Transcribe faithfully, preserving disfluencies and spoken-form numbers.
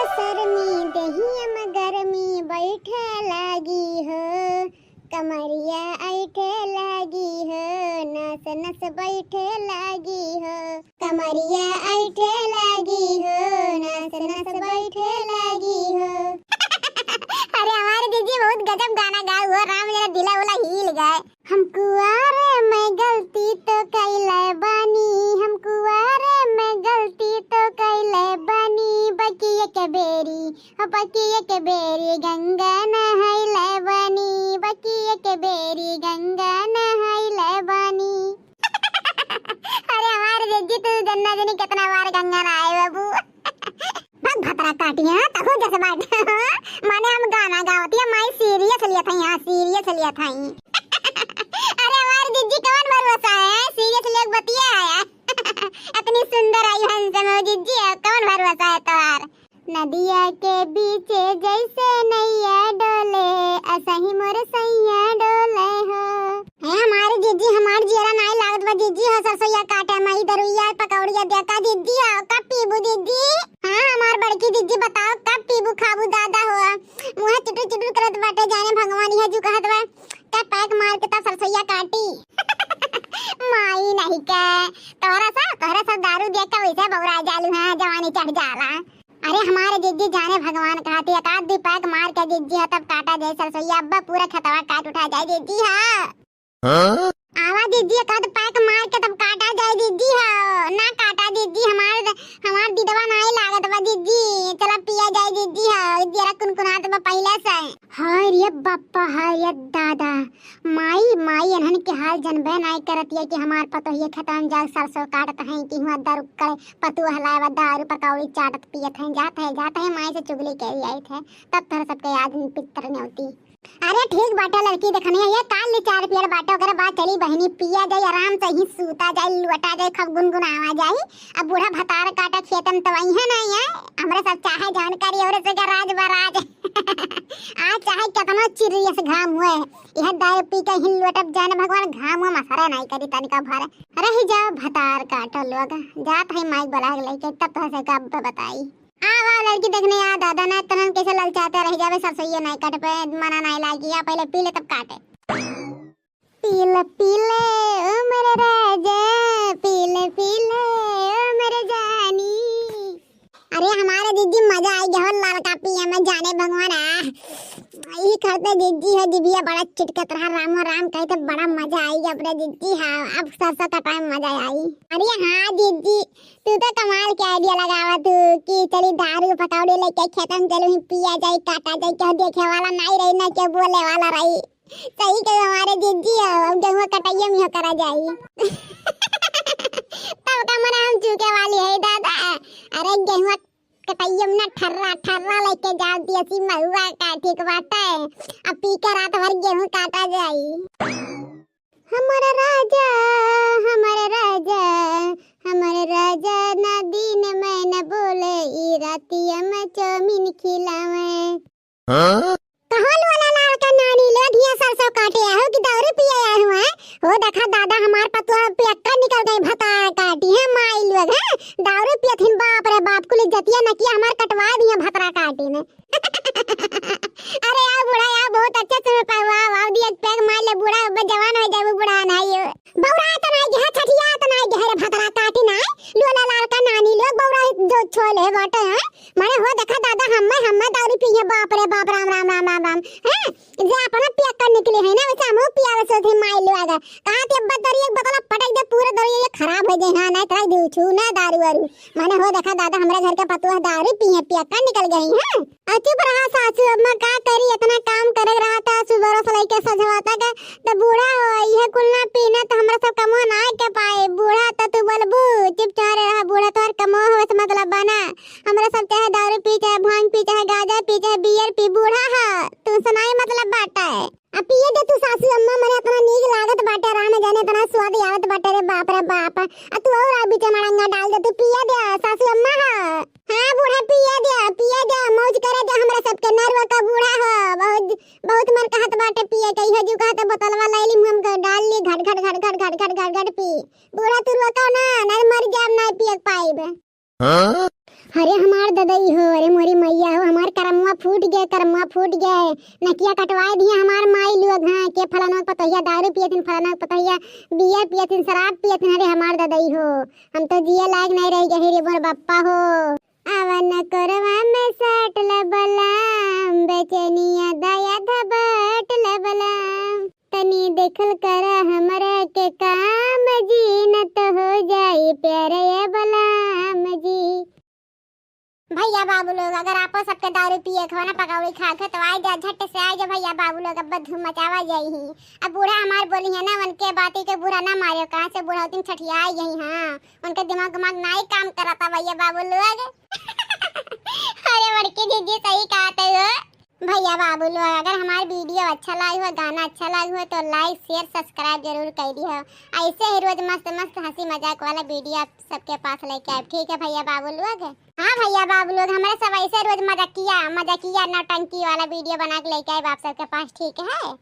शर्मी दहिया में गर्मी बैठे लागी हो, कमरिया ऐठे लागी हो, नस नस बैठे लागी हो, कमरिया ऐठे लागी हो, नस नस बैठे लागी हो। अरे हमारे जीजी बहुत गजब गाना गाए हो, राम जरा दिला उला हिल गए। हम कुआरे में गलती तो कैले बानी, हम कुआरे में गलती तो कैले बानी, बकिए के बेरी, ओ बकिए के बेरी गंगा नहैले बानी, बकिए के बेरी गंगा नहैले बानी। अरे हमारे जीजी तू जन्ना जनी कितना बार गंगा नहाए बाबू। भग भतरा काटी, हाँ, तको जस बाटे, हाँ। माने हम गाना गावत हिया, माई serious लियत है, हाँ, serious लियत है। अरे हमार जीजी कवन भरोसा है, serious लेक बतिया है। इतनी सुंदर आई handsome हो जीजी, अब कवन भरोसा है तोहार? नदिया के बीचे जैसे नैया डोले, असही मोर सैया डोले हो। हे हमारे जीजी, हमार जियरा नाई लागत बा जीजी हो, सरसोईया काटे मई दरुइया पकौड़िया दिया का जीजी हो, कब पीबू जीजी? हाँ हमार बड़की जीजी बताओ कब पीबू खाबू दादा हो? मुँह चुटुर चुटुर करत बाटे, जाने भगवान यह जो कहत बा का पैक मार के तब सरसोईया काटी। माई नहीं के तोहरा सा, तोहरा सा दारू दिया का वैसे बौरा जालू है, जवानी चढ़ जाला। अरे हमारे जीजी जाने भगवान कहती है, एक आध दू पैक मार के जीजी हो तब काटा जाए सरसोईया, अब्बा पूरा खेतवा काट उठा जाए जीजी हो। हाँ? आवा जीजी, एक आध पैक मार के तब काटा जाए जीजी हो। ना काटा जीजी, हमार, हमार दिदवा नाई लागत बा जीजी। चला पिया जाए जीजी हो, जरा कुनकुनात बा पहिले से। हाय रे बापा, हाय रे दादा, माई, माई, इन्हन के हाल जनबे नाई करत ये कि हमार पतोहिए खेतन जाग सरसों काटत हैं कि हुआ दरुक्कड़ पतुआ हलाए बा दारू पकौड़ी चाटत पियत हैं, जात है, जात है, माई से चुगली करी आई थे, तब तोहरा सबके याद पितर नेवती। अरे ठीक बाटे लड़की देखने, ये काल ले चार पियर बाटे, ओकरे बाद चली बहिनी पिया जाई, आराम से ही सूता जाई, लुटा जाई, खूब गुनगुनावा जाई। अब बूढ़ा भतार काटा खेतन तो वही है ना, ये हमरे सब चाहे जानकारी और से का राज बा राज। आज चाहे कितना चिरियस घाम हुए, यह दारू पी के ही लोटब जाने भगवान, घाम हुआ मसरे नहीं करी तनिका भर। रही जाओ भतार काटो लोग, जात है माइक बुला के लेके, तब तो से गप बताई। आवा लड़की देखने आ दादा ना, तनन कैसे ललचाते रह जावे, सरसोईया नहीं काटे पे मना नहीं लागी, आ पहले पी ले तब काटे। पीले पीले ओ मेरे राजा, पीले पीले ओ मेरे जानी। अरे हमारे जीजी मजा आई गया हो ललका पिए में, जाने भगवान आ। यही खाते जीजी है, जिभिया बड़ा चिटकत रहा, रामो राम कहते बड़ा मजा आई गया अपने जीजी। हाँ, अब सरसों कटाए में मजा आई। अरे हाँ जीजी, तू तो कमाल के idea लगावा तू कि चली दारू पकौड़ी लेके खेतन चलू ही पिया जाई, काटा जाई, केहू देखे वाला नहीं रही, ना केहू बोले वाला रही। सही कहे हमारे जीजी हो, अब गेहुआ कटाइए में हो करा जाई। तब का मना हम चूके वाली है दादा। अरे गेहुआ कटाइए में ना ठर्रा ठर्रा लेके जाओ देसी महुआ का, ठीक बात है। अब पी के रात भर गेहूं काटा जाई। हमर राजा, हमर राजा, हमर राजा ना दिन में न बोले, ई रातिया में चाउमीन खिलावे। हाँ? कहाँ लोला लाल का नानी लोग हियाँ सरसों काटे आए हो कि दारू पिए आए हो, हैं? हो देखा दादा हमार पतुआ पियक्का निकल गई भतार काटी है माई लोग, हैं? दारू पियत हिन बाप रे बाप, कुल इज्जतिया नकिया हमार कटवा दिया भतरा काटी में। अरे आओ बूढ़ा आओ, बहुत अच्छे से मैं पाऊँ, आओ आओ, दिया पैक मार ले बूढ़ा, अब जवान हो जाबू बूढ़ा नहीं हो। बौरा तो नहीं गया, छठिया तो नहीं गया रे भतरा काटी नहीं, लोला लाल का नानी लोग बौरा जो छोले बाटे हैं। माने हो देखा दादा हम्मे, हम्मे दारू पिए, बाप रे बाप, राम राम राम राम राम। हैं? जे अपना पियक्का निकले है ना, वैसे हमहू पियावे से थे माई लोग। कहाँ ते अब्बा दरी एक बोतल पटक दे, पूरा दरी ये खराब हो जाए, हाँ, नहीं तो दू छू ना दारू वारू। माने हो देखा दादा, हमरे घर के पतुआ दारू पिए, पियक्का निकल गई हैं। आ चुप रहा सासू अम्मा, का करी, इतना काम करे रहा था, सुबह से लेके सजवा तक, तो बूढ़ा हो, ये कुल ना पीना, तो हमरा सब कमो ना के पाए। बूढ़ा तो तू बोलबू, चुप चारे रहा, बूढ़ा तोहर कमो हो से मतलब बना। हमरा सब चाहे दारू पी, चाहे भांग पी, चाहे गांजा पी, चाहे बियर पी, बूढ़ा है, तू सुनाई मतलब बाटा है। आ पिए दे तू सासू अम्मा, मने इतना नीक लागत बाटे, राम जाने इतना स्वाद आवत बाटे रे बाप रे बाप। आ तू और आ बीच मड़ंगा डाल दे, तू पिए दे सासू अम्मा हो। हाँ बूढ़ा पिए दे, पिए दे, मौज करे दे हमरा सबके, नरुआ का बूढ़ा हो, बहुत, बहुत मन कहत बाटे पिए के, इहो जू कहत बोतलवा ले ली, मुँह में डाल ली, घट घट घट घट घट घट घट घट पी। बूढ़ा तू रोका ना, नहीं मर जाब, नहीं पिए पाइब। हाँ? अरे हम हमार ददई हो, अरे मोरी मैया हो, हमार करमवा फूट गए, करमवा फूट गए। नकिया कटवाए दिया हमार माई लोग, हाँ, के फलाना पतोहिया दारू पियतिन, फलाना पतोहिया बियर पियतिन, शराब पियतिन। अरे हमार ददई हो, हम तो जिए लायक नहीं रह गए रे मोर बप्पा हो। आवन कोरवा में सटल बलाम, बेचैनिया दया धबटल बलाम। तनी देखल करा हमरा के काम जी, न तो हो जाई प्यार ए बलाम जी। भैया बाबू लोग, अगर आपो सबके दारू पिए के हो ना, पकौड़ी खा के, तो आई जा, झट से आई जा भैया बाबू लोग, अब धूम मचावा जाई ही। अब बूढ़ा हमार बोली है ना, उनके बाती के बुरा ना मारियो, कहाँ से बूढ़ा दिन छठिया आई गई, हाँ, उनके दिमाग दिमाग नाई काम करता भैया बाबू लोग। अरे बड़की जीजी सही कहते हो। भैया बाबू लोग, अगर हमार वीडियो अच्छा लाग हो, गाना अच्छा लाग हो, तो like, share, subscribe जरूर कर दियो। ऐसे ही रोज मस्त मस्त हंसी मजाक वाला वीडियो आप सबके पास लेके आए, ठीक है भैया बाबू लोग? हाँ भैया बाबू लोग, हमारे सब ऐसे रोज मजाकिया मजाकिया नौटंकी वाला वीडियो बना के लेके आए आप सबके पास, ठीक है?